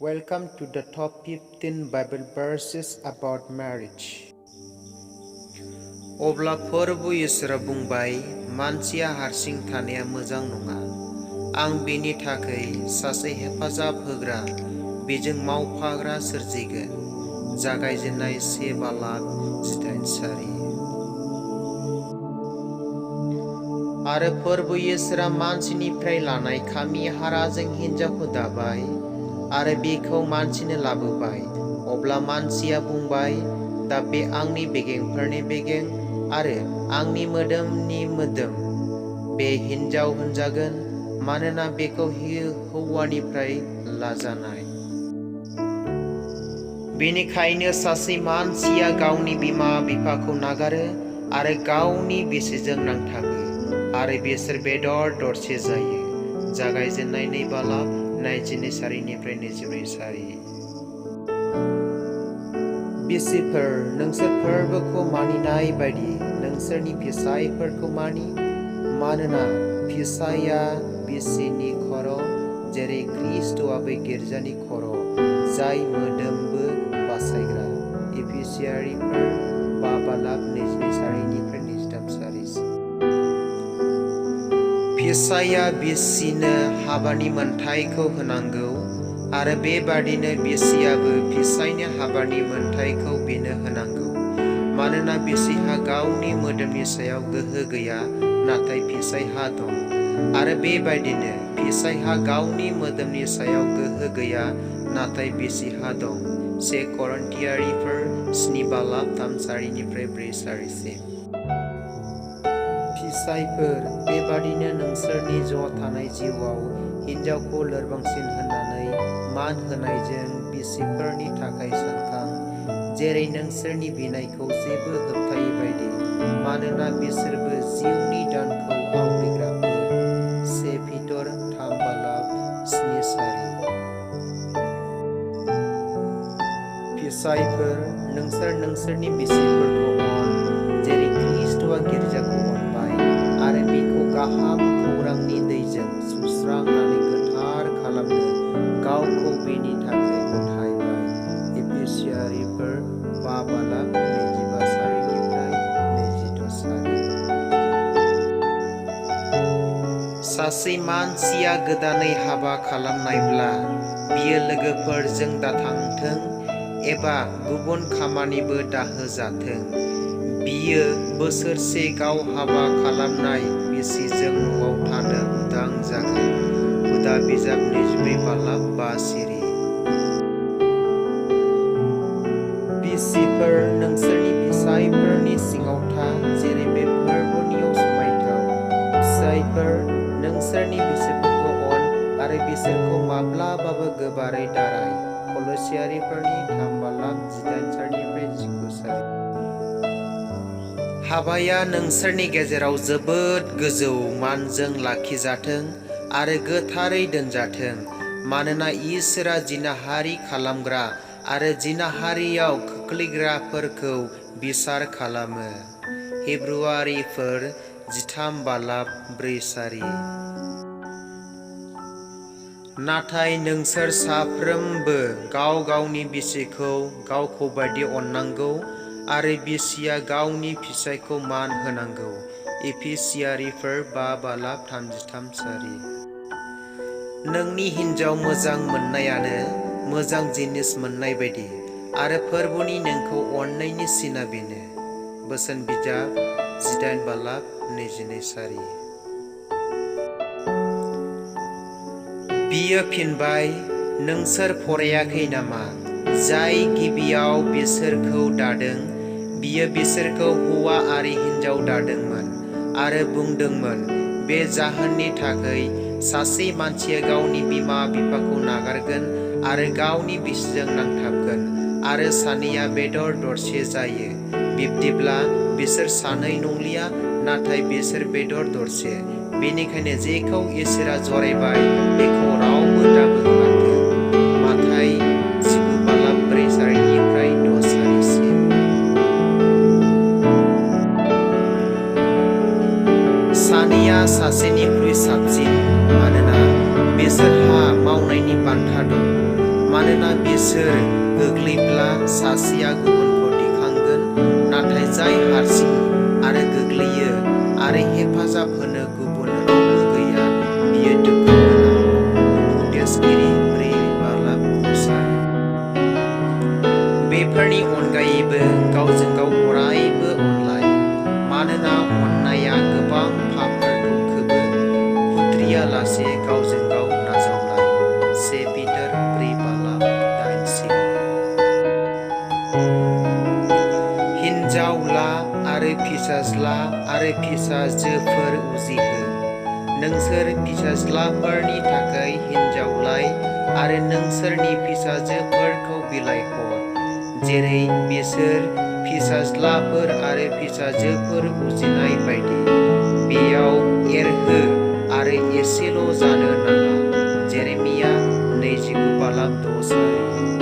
Welcome to the top 15 Bible verses about marriage. अब्ला फोरबो इसोरा बुंबाय, मानसिया हारसिं थानाया मोजां नङा। आं बेनि थाखाय सासे हेफाजाब होग्रा, बेजों मावफाग्रा सोरजिगोन। जागायजेननाय 1:8 आरो फोरबो इसोरा मानसिनिफ्राय लानाय खामि हाराजों हिन्जावखौ दाबाय आरो बेखौ मानसिनो लाबोबाय। अब्ला मानसिया बुंबाय, दा बे आंनि बेगेंफोरनि बेगें आरो आंनि मोदोमनि मोदोम। बे हिन्जाव होनजागोन, मानोना बेखौ हौवानिफ्राय लाजानाय। बेनिखायनो सासे मानसिया गावनि बिमा बिफाखौ नागारो आरो गावनि बिसिजों नांथाबो आरो बिसोर बेदर दरसे जायो। जागायजेननाय 2:22-24 बिसिफोर, नोंसोर फोरबोखौ मानिनाय बायदि नोंसोरनि फिसायफोरखौ मानि। मानोना फिसायआ बिसिनि खर', जेरै ख्रीष्टआबो गिर्जानि खर', जाय मोदोमबो बासायग्रा। एफिसियारिफोर 5:22-23 फिसायआ बिसिनो हाबानि मोनथायखौ होनांगौ आरो बेबादिनो बिसियाबो फिसायनो हाबानि मोनथायखौ बेनो होनांगौ। मानोना बिसिहा गावनि मोदोमनि सायाव गोहो गैया, नाथाय फिसायहा दं। आरो बेबादिनो फिसायहा गावनि मोदोमनि सायाव गोहो गैया, नाथाय बिसिहा दं। 1 करिन्थियारिफोर 7:3-4 फिसायफोर, बेबादिनो नोंसोरनि ज' थानाय जिउआव हिन्जावखौ लोरबांसिन होननानै मान होनायजों बिसिफोरनि थाखाय सानखां, जेरै नोंसोरनि बिनायखौ जेबो होबथायै बायदि। मानोना बिसोरबो जिउनि दानखौ आवग्रिग्राफोर। 1 पितर 3:7-4 फिसायफोर, नोंसोर नोंसोरनि बिसिफोरखौ अन, जेरै ख्रीष्टआ गिर्जाखौ अनबाय आरो बेखौ गाहाम खौरांनि दैजों सुस्रांनानै गोथार खालामनो गावखौ बेनि थाखाय गथायबाय। एफिसियारिफोर 5:25-26 सासे मानसिया गोदानै हाबा खालामनायब्ला बियो लोगोफोरजों दाथांथों एबा गुबुन खामानिबो दाहोजाथों, बियो बोसोरसे गाव हाबा खालामनाय बिसिजों न'आव थानो उदां जागोन। हुदा बिजाब 24:5 बिसिफोर, नोंसोरनि फिसायफोरनि सिङाव था, जेरै बे फोरबोनियाव समायथाव। फिसायफोर, नोंसोरनि बिसिफोरखौ अन आरो बिसोरखौ माब्लाबाबो गोबारै दाराय। कलसियारिफोरनि 3:18-19 हाबाया नोंसोरनि गेजेराव जोबोद गोजौ मानजों लाखिजाथों आरो गोथारै दोनजाथों। मानोना इसोरा जिनाहारि खालामग्रा आरो जिनाहारियाव खोख्लैग्राफोरखौ बिसार खालामो। हिब्रुआरिफोर 13:4 नाथाय नोंसोर साफ्रोमबो गाव गावनि बिसिखौ गावखौ बायदि अननांगौ आरो बिसिया गावनि फिसायखौ मान होनांगौ। एफिसियारिफोर 5:33-4 नोंनि हिन्जाव मोजां मोननायानो मोजां जिनिस मोननाय बायदि, आरो फोरबोनि नोंखौ अननायनि सिनआ बेनो। बोसोन बिजाब 18:22-4 बियो फिनबाय, नोंसोर फरायाखै नामा? जाय गिबियाव बिसोरखौ दादों, बियो बिसोरखौ हौवा आरो हिन्जाव दादोंमोन आरो बुंदोंमोन, बे जाहोननि थाखाय सासे मानसिया गावनि बिमा बिफाखौ नागारगोन आरो गावनि बिसिजों नांथाबगोन आरो सानैया बेदर दरसे जायो। बिब्दिब्ला बिसोर सानै नंलिया, नाथाय बिसोर बेदर दरसे। बेनिखायनो जेखौ इसोरा जरायबाय बेखौ रावबो दाबोखाथों। माथाय 19:4-6 सानैया सासेनिख्रुइ साबसिन, मानोना बिसोरहा मावनायनि बान्था दं। मानोना बिसोर गोग्लैब्ला सासेया गुबुनखौ दिखांगोन, नाथाय जाय हारसिं आरो गोग्लैयो आरो हेफाजाब होनो गुबुन रावबो गैया बियो दुखु गोनां। उपदेशगिरि 4:3। बेफोरनि अनगायैबो गावजों गाव अरायबो अनलाय, मानोना अननाया गोबां पापफोरखौ खोबो। खुद्रियालासे गावजों गाव नाजावलाय। 1 पिटार 4:8। हिनजावला आरो फिसाज्ला आरो फिसाजोफोर उजिहो। नोंसोर फिसाज्लाफोरनि थाखाय हिनजावलाय आरो नोंसोरनि फिसाजोफोरखौ बिलाइहर, जेरै बिसोर फिसाज्लाफोर आरो फिसाजोफोर उजिनाय बायदि। बेयाव एरहो आरो एसेल' जानो नाङा। जेरेमिया 29:6।